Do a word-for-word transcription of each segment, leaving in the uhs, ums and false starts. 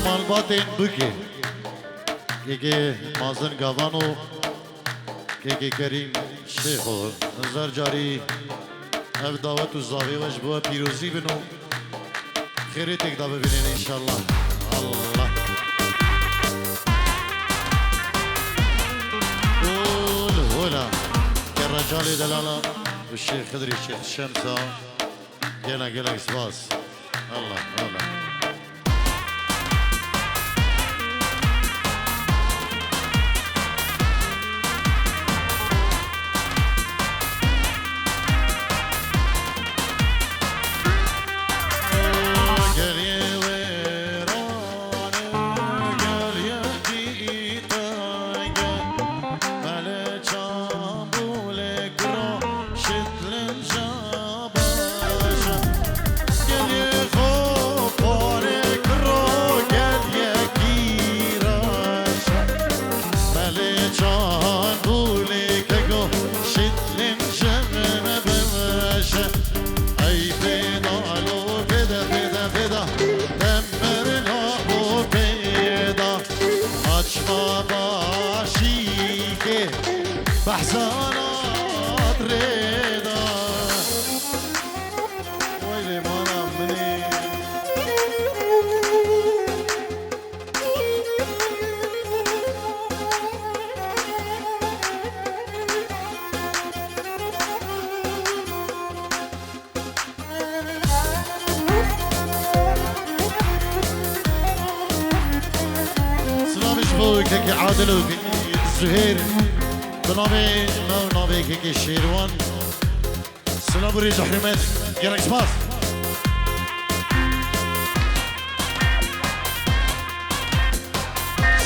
Malbatên Bûkê, kekê Mazin Gavan û kekê Kerîm Şêxo, her carî ev dawet û zavê we ji bo we pîrozî bin û xêrê têkda bibînin înşallah. Allah. Û li hola Kerrecalê delala û Şêx Xidrî Şêx Şemsa. Gelek, gelek spas. Allah, Allah. Geliyê wêran e, geliyê dîtenge. Belê çambûlê kuro şitlin ja baş e. Geliyê xo parê kuro geliyekî reş e. Belê çambûlê kego şitlin ji min bimeş e. Ey pêda lo pêda, pêda, pêda. Demir lo pêda. Açma başîkê behzanat rêda. Weylê mana minê. Silavê ji bo kekê Adil û kekê Zuhêr, bi navê me û navê kekê Şêrwan. Silav û rêz û hurmet. Gelek spas.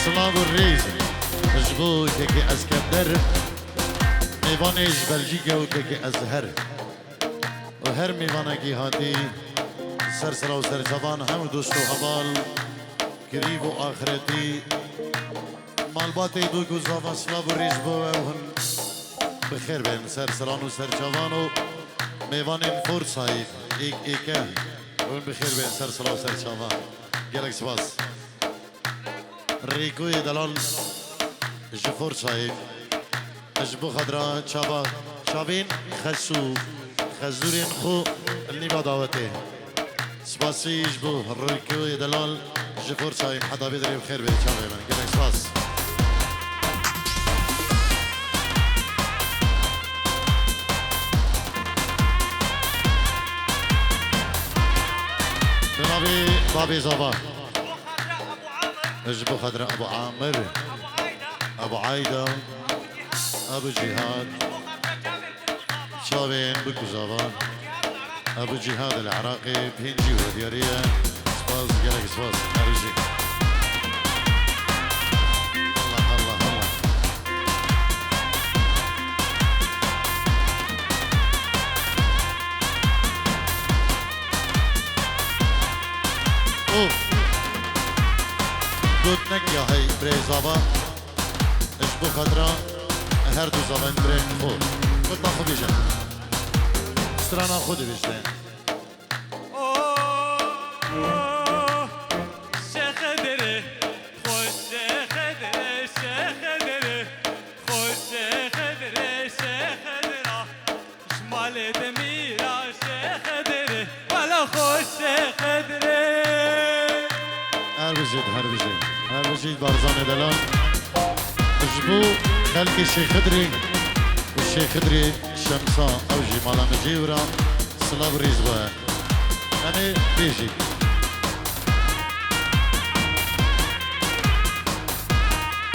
Silav û rêz ji bo kekê Eskender, mêvanê ji Belcîke û kekê Ezher. Û her mêvanekî hatî, ser sira û ser çavan hemû dost û heval, kirîv û axretî, malbatê Bûk û Zava silav û rêz bo we û hûn bi xêr bên ser siran û ser çavan û mêvanên Forsayê êk êke hûn bi xêr bên ser sira û ser çavan. Gelek spas. Rêkoyê delal ji Forsayê, ji bo xedra çava, çavên xes û xezûrên xwe li nîva dawetê. Spasî ji bo Rêkoyê delal ji Forsayê, heta vê derê bi xêr bê çavê min. Gelek spas. Bi navê Babê Zava. Ji bo xatir Ebu Amir, Ebu Ayda, Ebu Cihad, çavên Bûk û Zava, Ebu Cihad li Iraqê pêncî û diyarî ye. Spas, gelek spas. Her bijî. Allah, Allah, Allah. Û gotinek ya hey birê Zava, ji bo xatira her du zavên birê xwe. Gotina xwe bêje. Strana xwe dibêje. Oh, oh, Şêx Xidrê, xweş Şêx Xidrê, Şêx Xidrê, xweş Şêx Xidrê, Şêx Xidra. Ji malê de mîra Şêx Xidrê, wela xweş Şêx Xidrê. Her bijît, her bijît, her bijît Barzanê delal. Ji bo xelkê Şêx Xidrê û Şêx Xidrê Şemsa, ew jî mala min cêwira, silav û rêz bo. Em ê bêjî.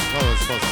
Spas, spas.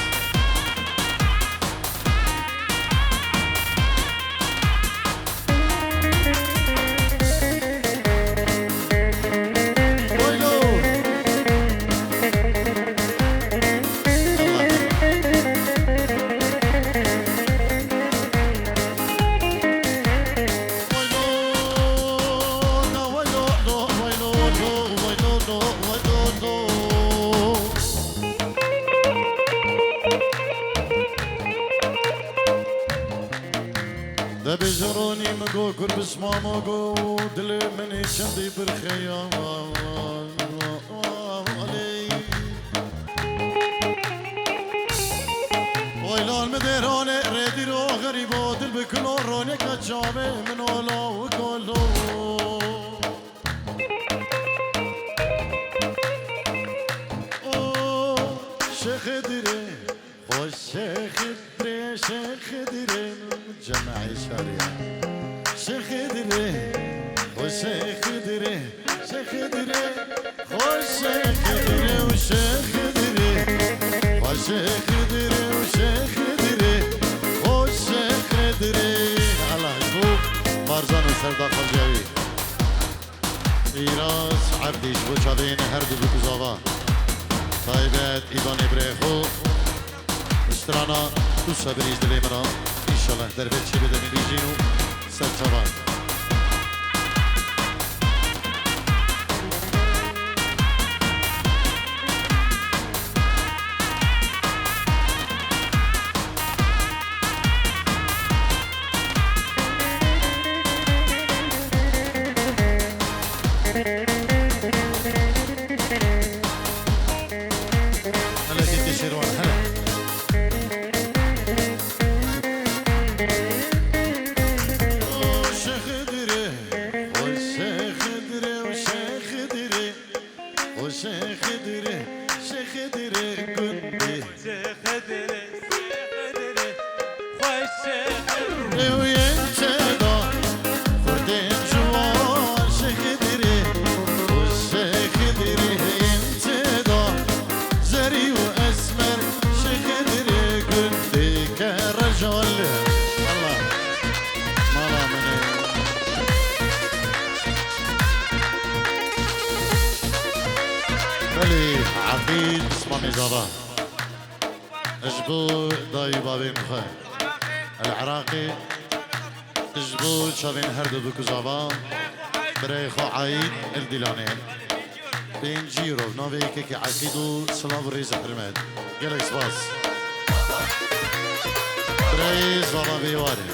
Debê ji ronî min got, Kurbis mamo got, dilê min ê çendî birxeya. Alê Dêrone rêdîro xerîbo dil bi kilo roneka çavê min ola û kolo. O Şêxedirê, xweş Şêxedirê, Şêxedirê, cemaê şarê. Şêxedirê, xweş Şêxedirê, Şêxedirê, xweş Şêxedirê û Şêxedirê, xweş Şêxedirê û Şêxedirê, xweş Şêxedirê. Allah ji bo Barzan û Serdar Xalcawî. Îraz Ebdî ji bo çavên her du bikuzava. Taybet îbanê birê xwe. Strana tu sebirî ji dilê min re. Înşallah dervê çê bide min bîjîn û ser çavan. Hele gitî Şêrwan, hele. O Şêxedirê, o Şêxedirê, o Şêxedirê, o Şêxedirê, Şêxedirê gundê. Şêxedirê, Şêxedirê, xweş Şêxedirê. Ew yên çêda, xurtên ciwan Şêxedirê, xweş Şêxedirê yên çêda. Zerî û esmer Şêxedirê gundê Kerecan. Allah. Mala min e. Belê, Efîd Osmanê Zava. Ji bo dayî û bavên xwe. El Iraqê. Ji bo çavên her du bikuzava. Birayê xwe Aîd El Dîlanê. Pêncî euro, navê yekekî Eqîd û silav û rêz û hurmet. Gelek spas. Birayê Zava Bêwarê.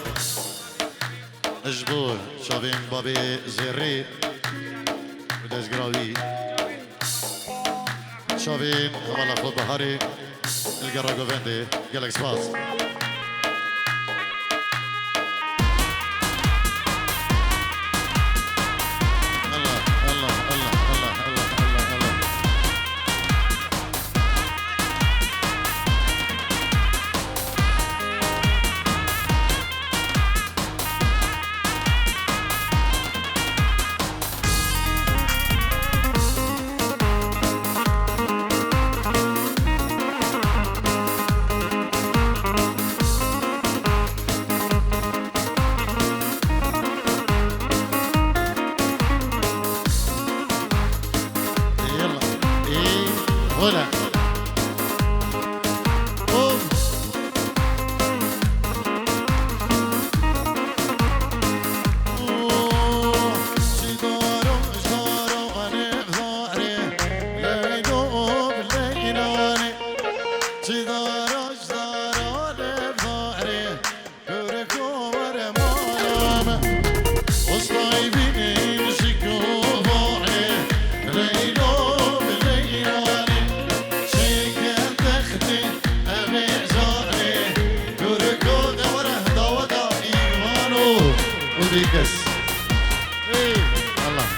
Ji bo çavên babê Zêrê û dezgira wî. Çavên hevala xwe Biharê li gera govendê. Gelek spas. Allah, Allah, Allah. Yalla. Ê, hola. Hop. Û bî kes. Ey, Allah.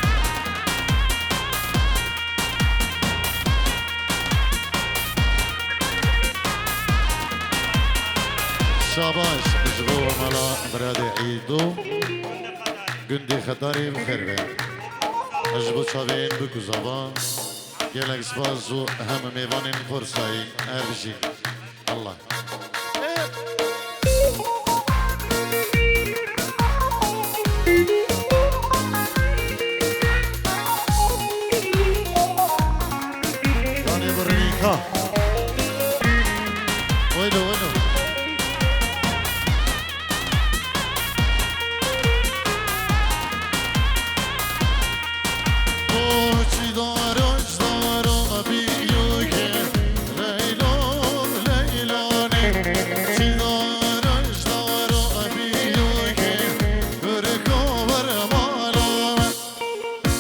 Şabaş ji bo mala biradê Îdo. Gundê Xetarê bi xêr be. Ji bo çavên bikuzava. Gelek spas û hemû mêvanên Qorsayî. Her bijîn. Allah. Yanê birnîka. Waylo, waylo.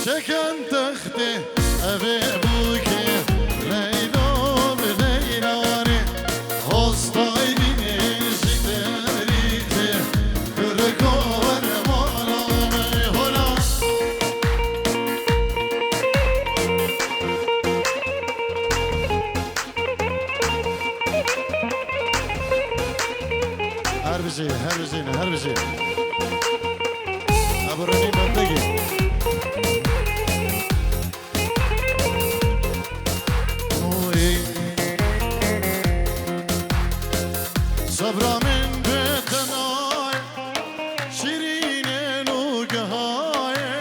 Çeken textê evê bûkê Leyla bi Leylanê. Hostay bînê Her bijî, her bijî, her bijî. Ebu Renî Bendegî. Oy. Sebra min bi te nayê, şîrînê nûgehayê.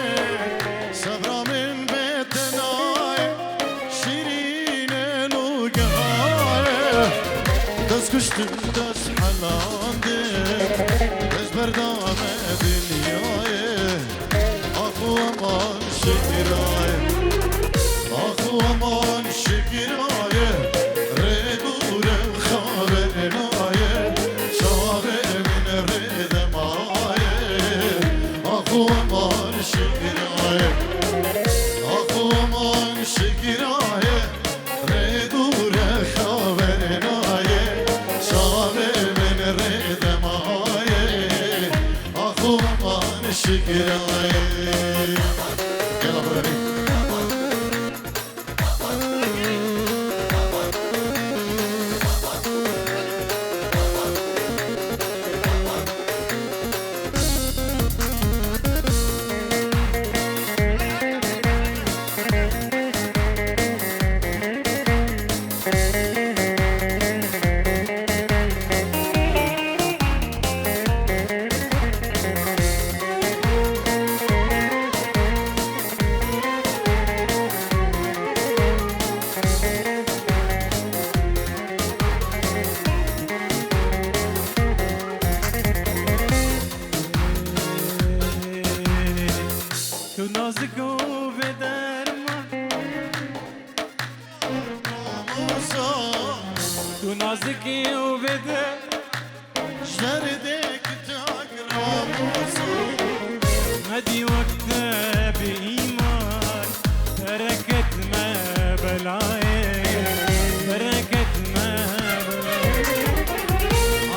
Sebra min bi te nayê, şîrînê nûgehayê. Dest kuştin, dest helandin, dest berdame dinyayê. Ax û eman şikirayê, ax û eman şikirayê, rê dûr e xaber nayê, çavê min rê de mayê. Ax û eman şikirayê, ax û eman şikirayê, rê dûr e xaber nayê, çavê min rê de mayê. Ax û eman şikirayê. Gel abrani. Tu nazik û vê derman. Tu nazik û vê de. Ji derdek tak ramosa. Medî wek te bi îman. Bereket me belayê. Bereket me belayê.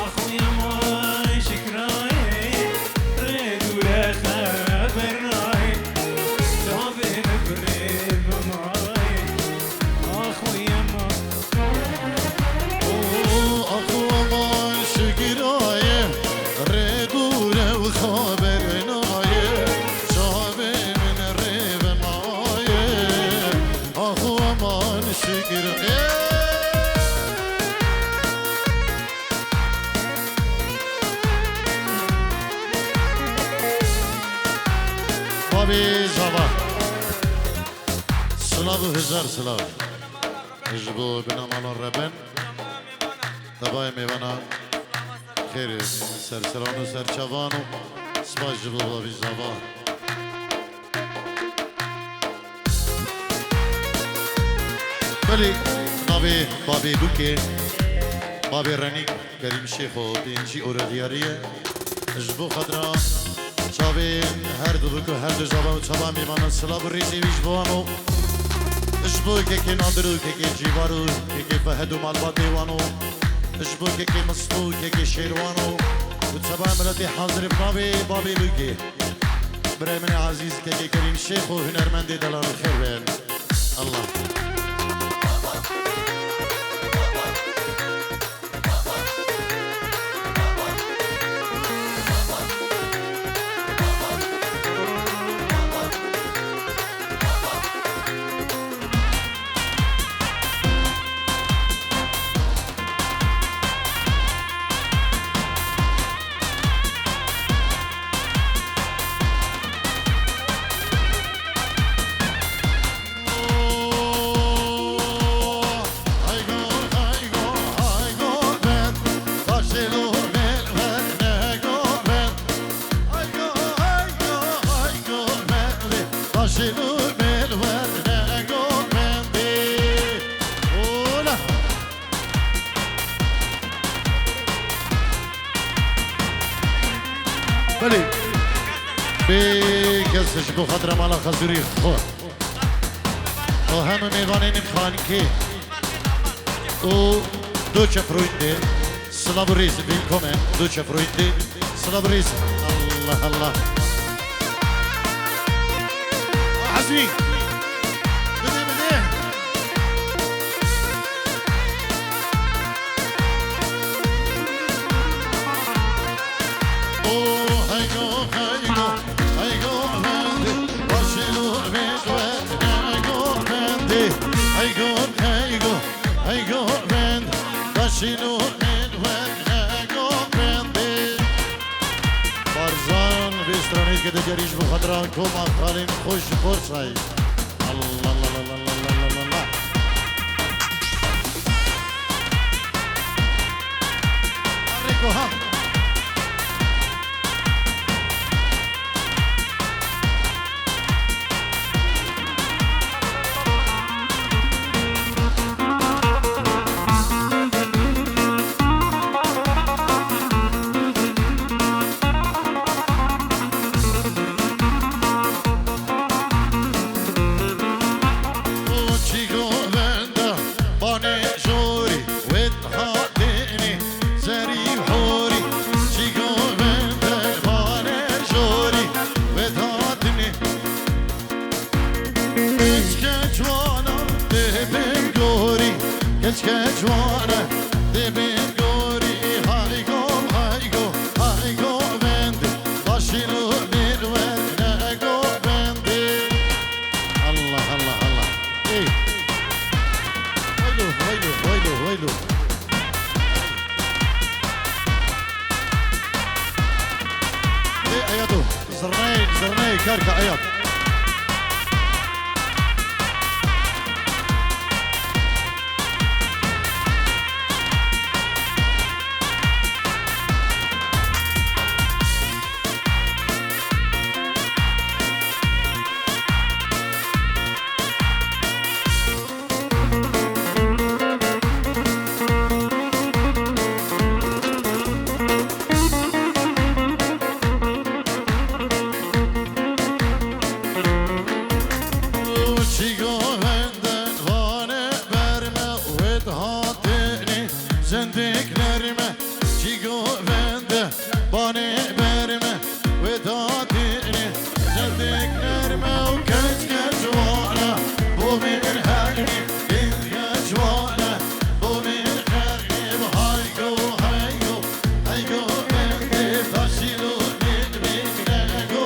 Ax û eman şikrayê. Rê dûre xeber nayê. Çavê min bi rê ve mayê. Ax û eman. Ax û eman şikirayê, rê dûr e û xeber nayê, çavê min rê ve mayê. Ax û eman şikirayê. Babî Zava. Silav û hezar silav. Ji bo bina malan reben. Tebayê mêvana xêr serseran û serçavan û spas ji bo babî Zava. Belê navê babê Lûkê, babê Renî, Kerîm Şêxo, birinci oreliyarî ye. Ji bo xatira çavên her du bûk û her du zava û çava mêvanan silav û rêzê wî ji bo wan û ji bo kekê Nadir û kekê Cîvar û kekê Fehed û malbatê wan û ji bo kekê Misto û kekê Şêrwan û û çava miletê hazir bi navê babê Lûkê. Birayê min ê ezîz kekê Kerîm Şêx û hunermendê delal û xêr bên. Allah. Belê. Bê kes ji bo xatira mala xezûrî xwe. O hemû mêvanên xankê û Deutsche Freunde. Silav û rêz, willkommen, Deutsche Freunde. Silav û rêz. Allah, Allah. Azmi. Bide, bide. Çîno min we nego bendê. Barzan vê stranê ke digerî ji bo xatira koma xalên xwe ji Forsayê. Allah, Allah, Allah. Rêko ha. Çî govende banê jorî, wê dihatinî zerî û horî. Çî govende banê jorî, wê dihatinî. Keçke ciwana dê bim gorî, keçke ciwana dê bim gorî. Hay go, hay go, hay govende, başî lo bir wene govende. Allah, Allah, Allah. Ey. Haylo, haylo, haylo, haylo. Ey, Eyado. Zirney, zirney, kerka, Eyad. Çî govende vane berme wê dihatinî zindiklerime. Çî govende banê berme wê dihatinî zindiklerime û keçke ciwana bo min hernî, keçke ciwana bo min hernî. Hay go, hay go, hay go, bendê taşîlo min min go.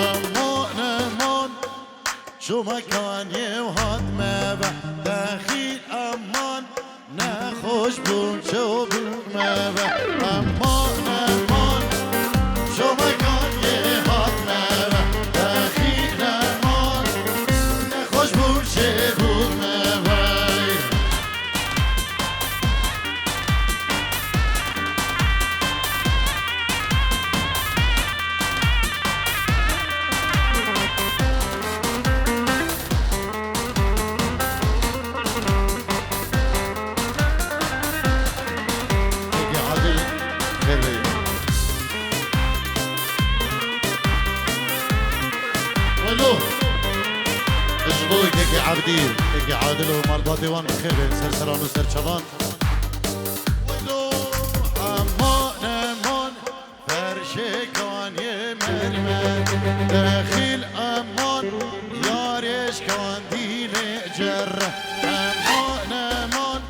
Aman, aman, şomekan yew hat me ve, texîl aman, nexweş bûn çew bûn me ve. Aman, aman, şomekan yê hat me ve, texîl Ji bo kekê Ebdî, kekê Adil û malbatê wan bi xêr bên ser seran û ser çavan. Wilo, eman, eman, ferşêkan yê mermer, dexîl eman, yarêşkan dîlê cerre. Eman, eman,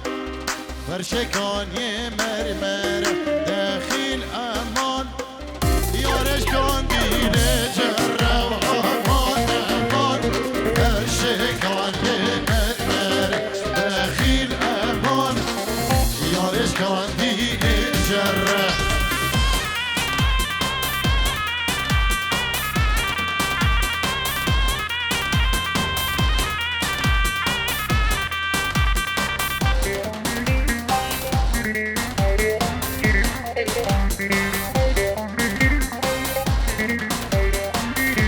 ferşêkan yê mermer, dexîl eman, yarêşkan dîlê cerre. Eman, eman, ferşêkan yê mermer, dexîl eman, yarêşkan dîlê cerre.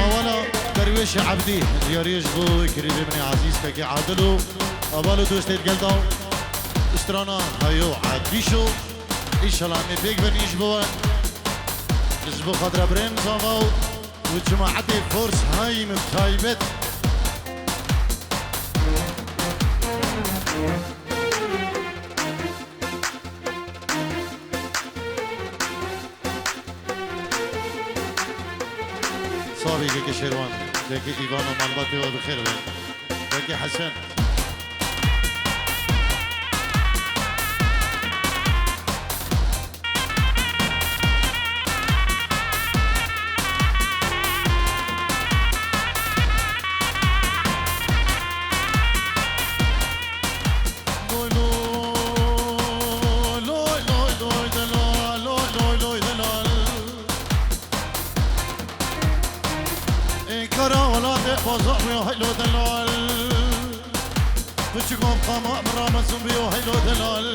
Awala Derwêşê Ebdî, diyariyê ji bo kirîbê min ê ezîz, kekê Adil û heval û dostê digel da û strana Hayo Ebdîşo. Înşallah em ê pêk bin ji bo we. Ji bo xatira birên zava û û cemaetê Fors Hayn bi taybet. Savî kekê Şêrwan, kekê Îvan û malbatê we bi xêr bin. Kekê Hesen. Ê kara welatê xweza xuya heylo delal. Piçik wan qama min ramezin biyo heylo delal.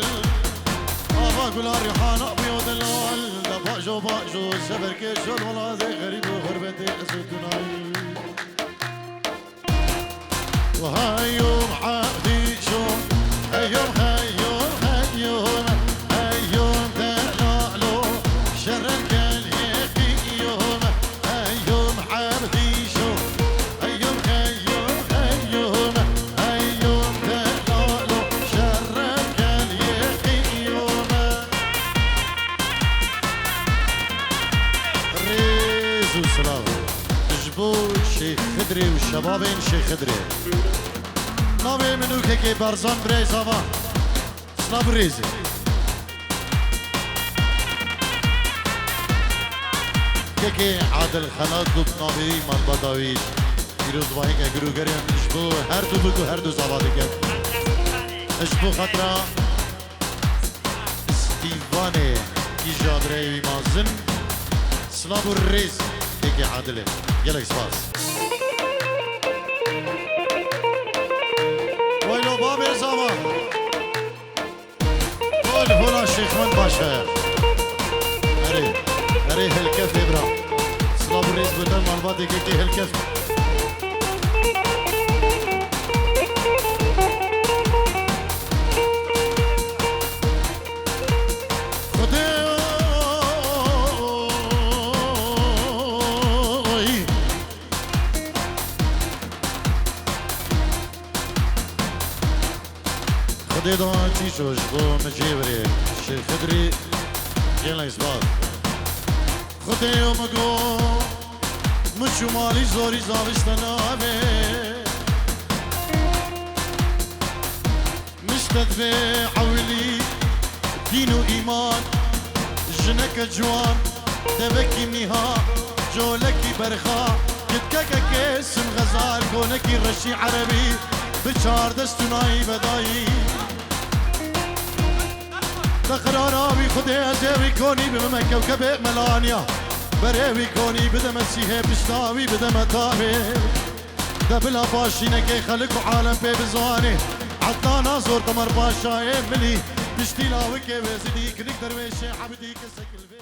Ava gula rihana biyo delal. Da bajo bajo severkê şol welatê xerîb û xurbetê ez û tu nayî. Heyûm Ebdî şûm, heyûm, heyûm, heyûm, heyûm delalo, şeref gel yê qîyûm, heyûm Ebdî şûm, heyûm, heyûm, heyûm, heyûm delalo, şeref gel yê qîyûm. Rêz û silav ji bo Şêx Xidrê û şebabên Şêx Xidrê. Navê min û kekê Barzan Birêz Ava. Silav û rêzê. Kekê Adil Xelat bû bi navê wî, malbata wî. Pîrozbahîke girûgeriyan ji bo her du bûk û her du zava dikin. Ji bo xatira Stîvanê kîja birayê wî mezin. Silav û rêz kekê Adilê. Gelek spas. Waylo babê zava. Hol hola Şêxmend baş e. Erê, erê helkef ê bira. Silav û rêz bide malbatê kekê helkef. Xwedê Xwedê da çîço ji bo min cêvirê Şêx Xidrî gelek spas. Xwedê yo min got, min çû malî zorî zavişte navê. Mişte divê ewilî dîn û îman, jineke ciwan, devekî nîha, colekî berxa, kitkekekê sim xezal, konekî reşî erebî, bi çar dest û nayî vedayî. Te qirara wî Xwedê ez ê wî konî bibime kewkebê melaniya, berê wî konî bideme sîhê, pişta wî bideme tavê. De bila başînekê xelik û alem pê bizanê. Ednana zor Qemer Paşayê milî, piştî lawikê wê zidî, kinik derwêşê Ebdî kesek li vê